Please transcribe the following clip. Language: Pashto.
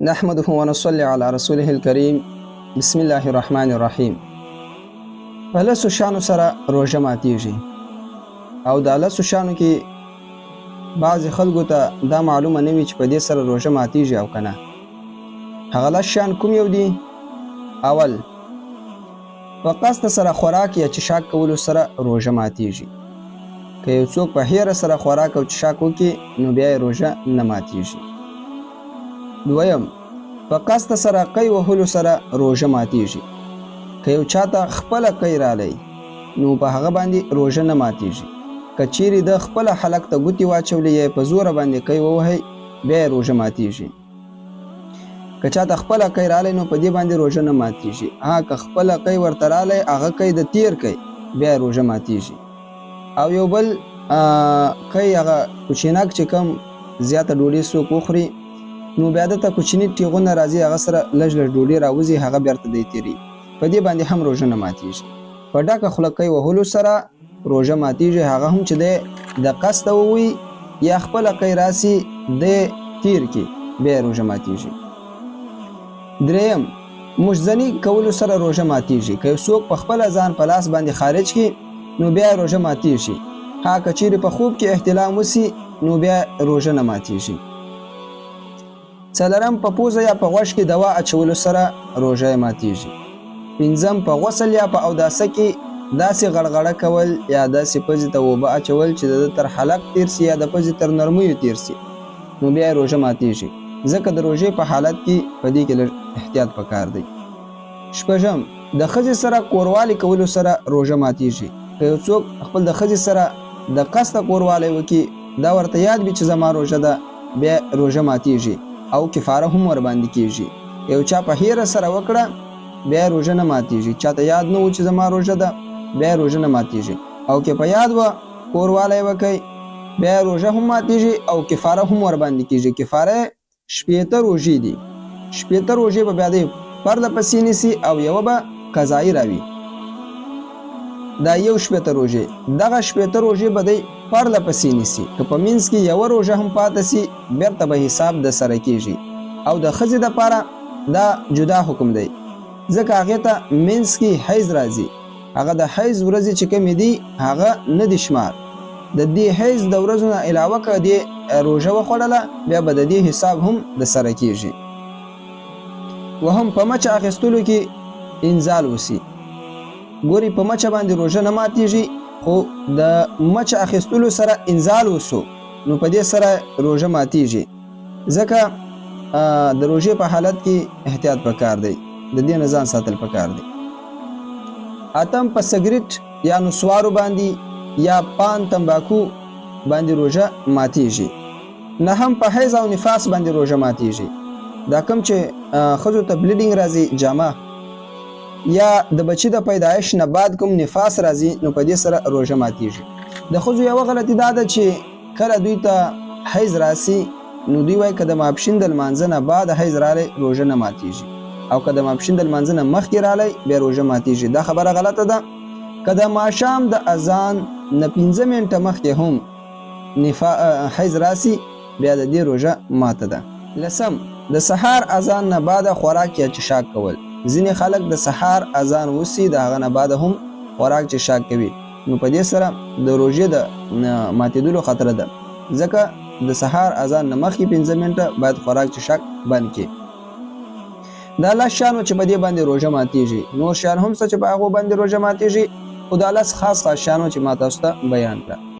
نحمده ونصلي على رسوله الكريم. بسم الله الرحمن الرحیم. په لسو شیانو سره روژه ماتیږي، او دا لسو شیانو کې بعضې خلکو ته دا معلومه نه وي چې په دې سره روژه ماتیږي او که نه. هغه لس شیان کوم یو دي؟ اول، په قصد سره خوراک یا چشاک کولو سره روژه ماتیږي. که یو څوک په هیره سره خوراک او چشاک وکړي نو بیا یې روژه نه ماتیږي. دویم، په قصد سره قی وهلو سره روژه ماتیږي. که یو چاته خپله قی رالی نو په هغه باندې روژه نه ماتیږي. که چیرې ده خپله حلق ته ګوتې واچولې یا یې په زوره باندې قی ووهی بیا یې روژه ماتیږي. که چاته خپله قی رالی نو په دې باندې روژه نه ماتیږي. ها که خپله قی ورته رالی هغه قی د تیر قی بیا یې روژه ماتیږي. او یو بل قی هغه کوچینک چې کوم زیاته ډوډۍ څوک وخوري نو بیا دته کوچني ټیغونه راځي، هغه سره لږ لږ ډوډۍ راوځي، هغه بیرته دی تیری، په دې باندې هم روژه نه ماتیږي. په ډکه خوله قی وهلو سره روژه ماتیږي، هغه هم چې دی د قصده ووي یا خپله قی راسي دی تیر کی بیا روژه ماتیږي. دریم، مشزنی کولو سره روژه ماتیږي. که یو څوک په خپله ځان په لاس باندې خارج کی نو بیا روژه ماتیږي. ها که چیرې په خوب کې احتلام وسی نو بیا روژه نه ماتیږي. څلورم، په پوزه یا په غوږ کې دوا اچولو سره روژه یې ماتیږي. پنځم، په غسل یا په اوداسه کې داسې غړغړه کول یا داسې پزې ته اوبه اچول چې د ده تر حلق تیر سي یا د پزې تر نرمیو تیر سي نو بیا یې روژه ماتیږي، ځکه د روژې په حالت کې په دې کې لږ احتیاط پکار دی. شپږم، د ښځې سره کوروالی کولو سره روژه ماتیږي. که یو څوک خپل د ښځې سره د قصده کوروالی وکړي، دا ورته یاد وي چې زما روژه ده، بیا روژه ماتیږي او کفاره هم ورباندې کیږي. یو چا په هیره سره وکړه بیا روژه نه ماتیږي، چاته یاد نه و چې زما روژه ده بیا روژه نه ماتیږي، او که په یاد وه کوروالی وکړي بیا روژه هم ماتیږي او کفاره هم ورباندې کیږي. کفاره 60 روژې دي، 60 روژې به بیا دی پرله پسې نیسي او یوه به قضایي راوي. دا یو 60 روژې، دغه 60 روژې به دی پرله پسې نیسي. که په منځ کې یوه روژه هم پاته سي بیرته به حساب د سره کیږي. او د ښځې دپاره دا جدا حکم دی، ځکه هغې ته منځ کې حیض راځي، هغه د حیض ورځې چې کومې دي هغه نه دي شمار. د دې حیض د ورځو نه علاوه که دې روژه وخوړله بیا به د دې حساب هم د سره کیږي. وهم، په مچه اخیستلو کې انزال وسی. ګوري په مچه باندې روژه نه ماتیږي، خو د مچه اخیستلو سره انزال وسو نو په دې سره روژه ماتیږي، ځکه د روژې په حالت کې احتیاط پکار دی، د دې نه ځان ساتل پکار دی. اتم، په سګریټ یا نسوارو باندې یا پان تمباکو باندې روژه ماتیږي. نهم، په حیض او نفاس باندې روژه ماتیږي. دا کوم چې ښځو ته بلیډینګ راځي جامه، یا د بچي د پیدایش نه بعد کوم نفاس راځي نو په دې سره روژه ماتیږي. د ښځو یوه غلطي دا ده چې کله دوی ته حیض راسي نو دوی وایي که د ماپښین د لمانځه نه بعد حیض راغلی روژه نه ماتیږي، او که د ماپښین د لمانځه نه مخکې راغلی بیا روژه ماتیږي. دا خبره غلطه ده. که د ماښام د اذان نه 5 منټه مخکې هم حیض راسي بیا د دې روژه ماته ده. لسم، د سهار اذان نه بعد خوراک یا چشاک کول. ځینې خلک د سهار اذان وسي د هغه نه بعد هم خوراک چشاک کوي، نو په دې سره د روژې د ماتېدلو خطر ده، ځکه د سهار اذان نه مخکې 5 منټه باید خوراک چشاک بند کړي. دا لس شیان وو چې په دې باندې روژه ماتیږي. نور شیان هم څه چې په هغو باندې روژه ماتیږي، خو دا لس خاص خاص شیان وو چې ما تاسو ته بیان کړه.